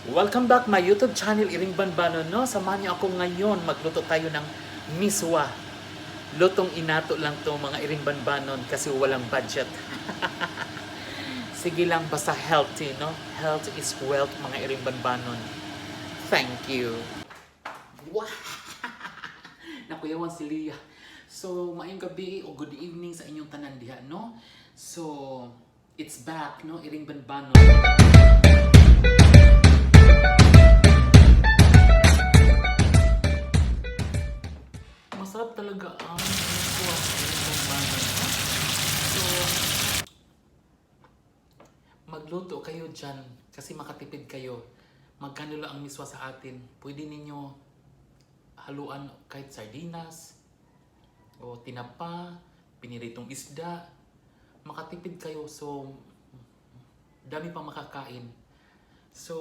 Welcome back my YouTube channel, Iring Banbanon, no? Samahan niyo ako ngayon, magluto tayo ng miswa. Lutong inato lang to mga Iring Banbanon kasi walang budget. Sige lang, basta healthy, no? Health is wealth, mga Iring Banbanon. Thank you. Wow! Nakuyawan si Leah. So, maayong gabi o good evening sa inyong tanan diha, no? So, it's back, no? Iring Banbanon. Masarap talaga ang miswa sa Iring Banbanon, no? So, magluto kayo dyan kasi makatipid kayo. Magkano lang ang miswa sa atin. Pwede ninyo haluan kahit sardinas o tinapa, piniritong isda. Makatipid kayo, so dami pang makakain. So,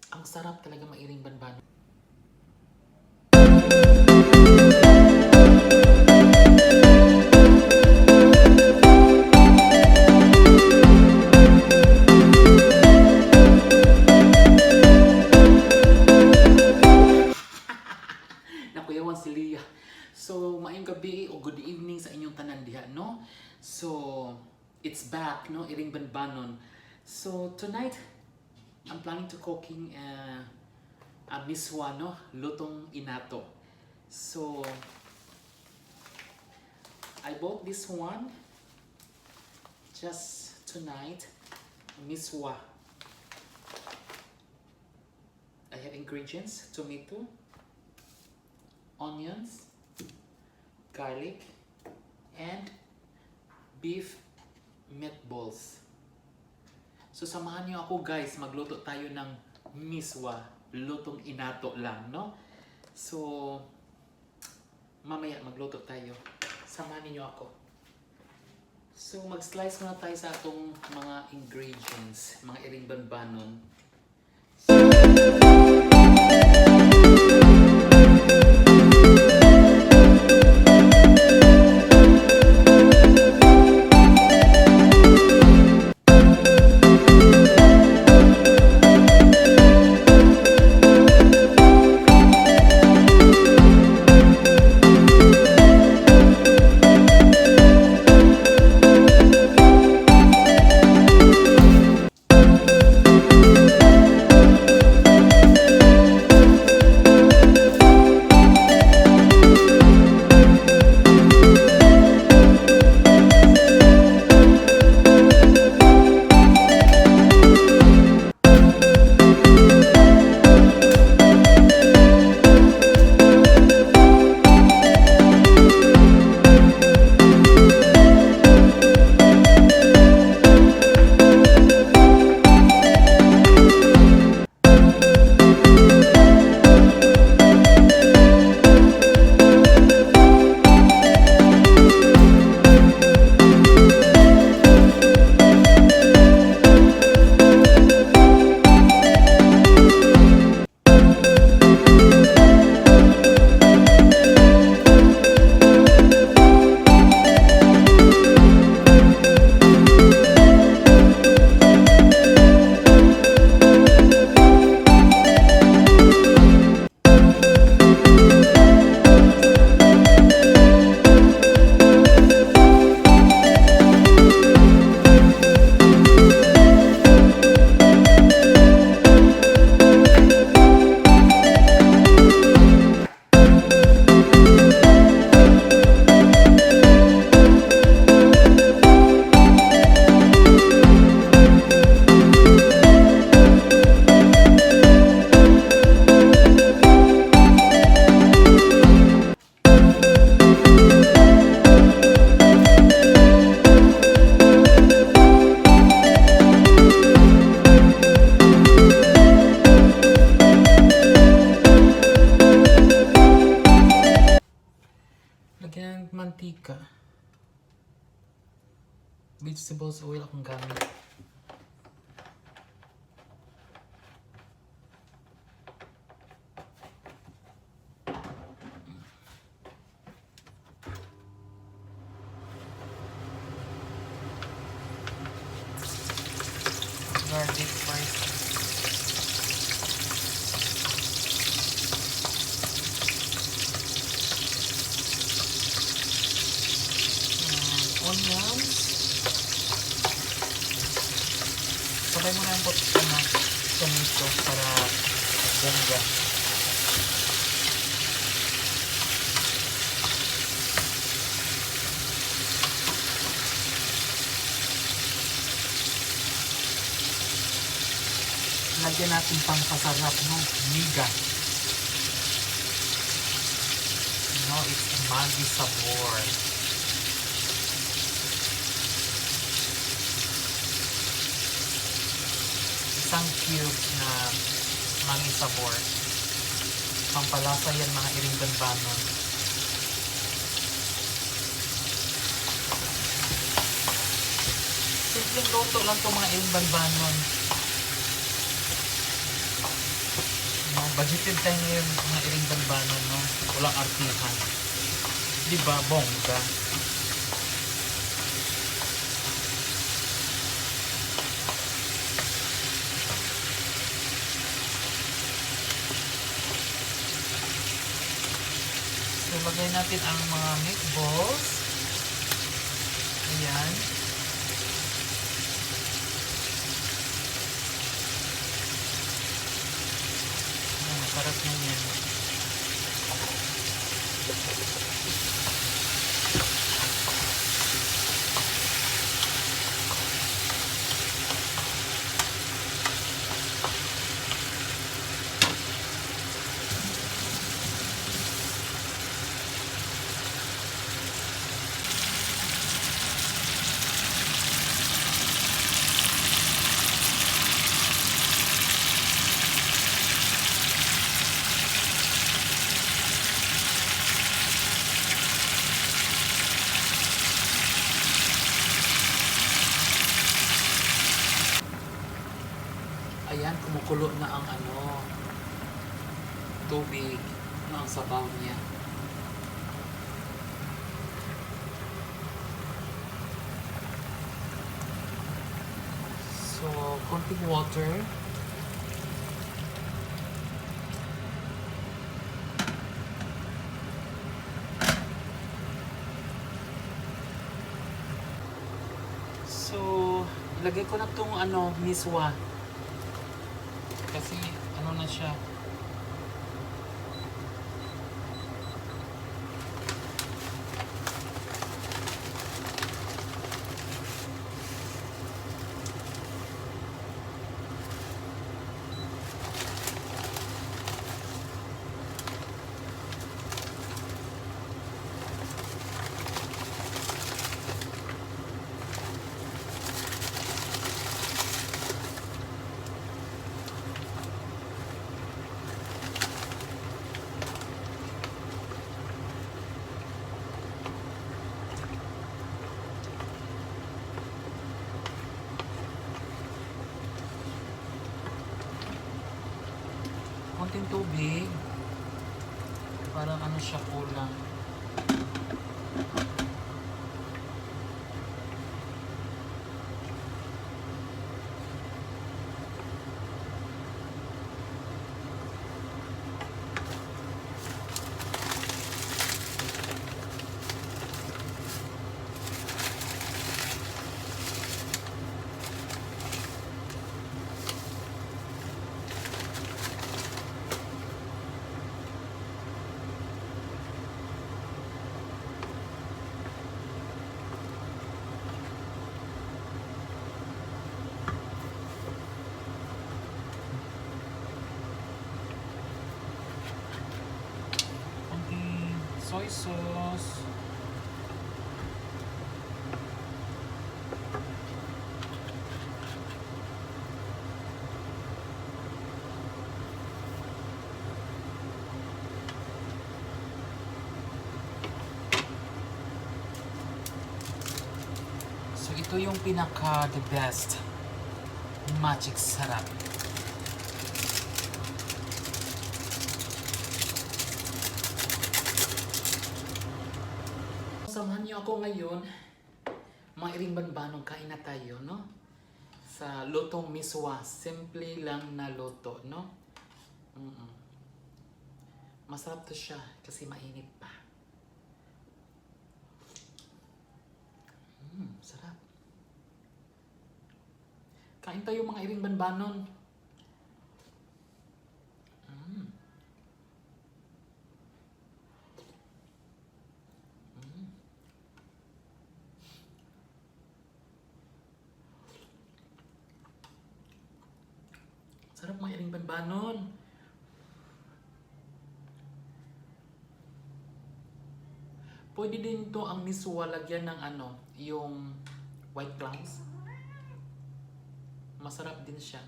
ang sarap talaga mga Iring Banbanon. Nakuyawan si Leah. So, maayong gabi o good evening sa inyong tanan diha, no? So, it's back, no? Iring Banbanon. So, tonight, I'm planning to cooking a miswa, no? Lutong inato. So, I bought this one just tonight. Miswa. I have ingredients: tomato, onions, garlic, and beef meatballs. So samahan niyo ako guys, magluto tayo ng miswa, lutong inato lang, no? So mamaya magluto tayo. Samahan niyo ako. So mag-slice muna tayo sa atong mga ingredients, mga Iring Banbanon. Lagyan ng mantika. Vegetables oil akong gamit. Garlic first. put ng tomato para bongga. Lagyan natin pang pasarap, no? Miga. It's Maggi Sabor. Isang cube na Maggi Sabor. Pampalasa yan mga iring-banbanon. Simpleng luto lang to mga iring-banbanon. Budgeted tayo ngayon mga iring-banbanon, no? Walang artihan. Diba? Bongga. So, lagay natin ang mga meatballs. Ayan. Sarap na yan. Ayan, kumukulo na ang tubig, ang sabaw niya. So, konting water. So, ilagay ko na tong miswa. Kasi na siya. Konting tubig. Parang siya kulang. Soy sauce. So ito yung pinaka the best magic sarap. Samahan niyo ako ngayon, mga iring-banbanong, kain na tayo, no? Sa lutong miswa, simple lang na luto, no? Masarap to siya kasi mainit pa. Sarap. Kain tayo mga iring banbanon. Mm. Mm. Sarap mga iring banbanon. Pwede din to ang miswa lagyan ng ano, yung white clams. Masarap din siya.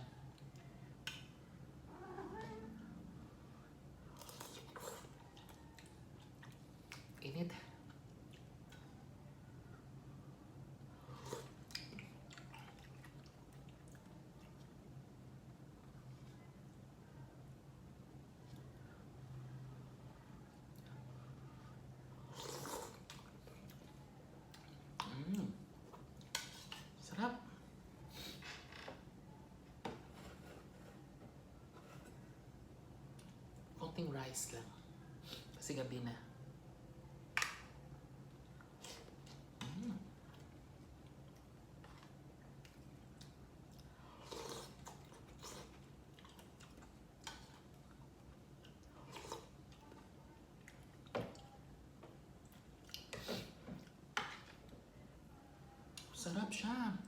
Init. Sarap. Konting rice lang. Kasi gabi na. Sarap siya.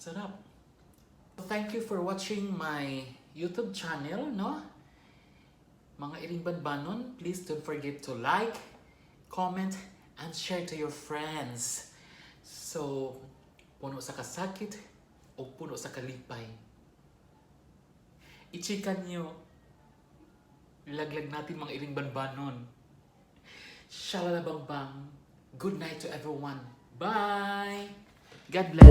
Sarap. Thank you for watching my YouTube channel, no? Mga iring banbanon, please don't forget to like, comment, and share to your friends. So, puno sa kasakit o puno sa kalipay. Ichikan nyo. Laglag natin mga iring banbanon. Shalalabangbang. Good night to everyone. Bye! God bless.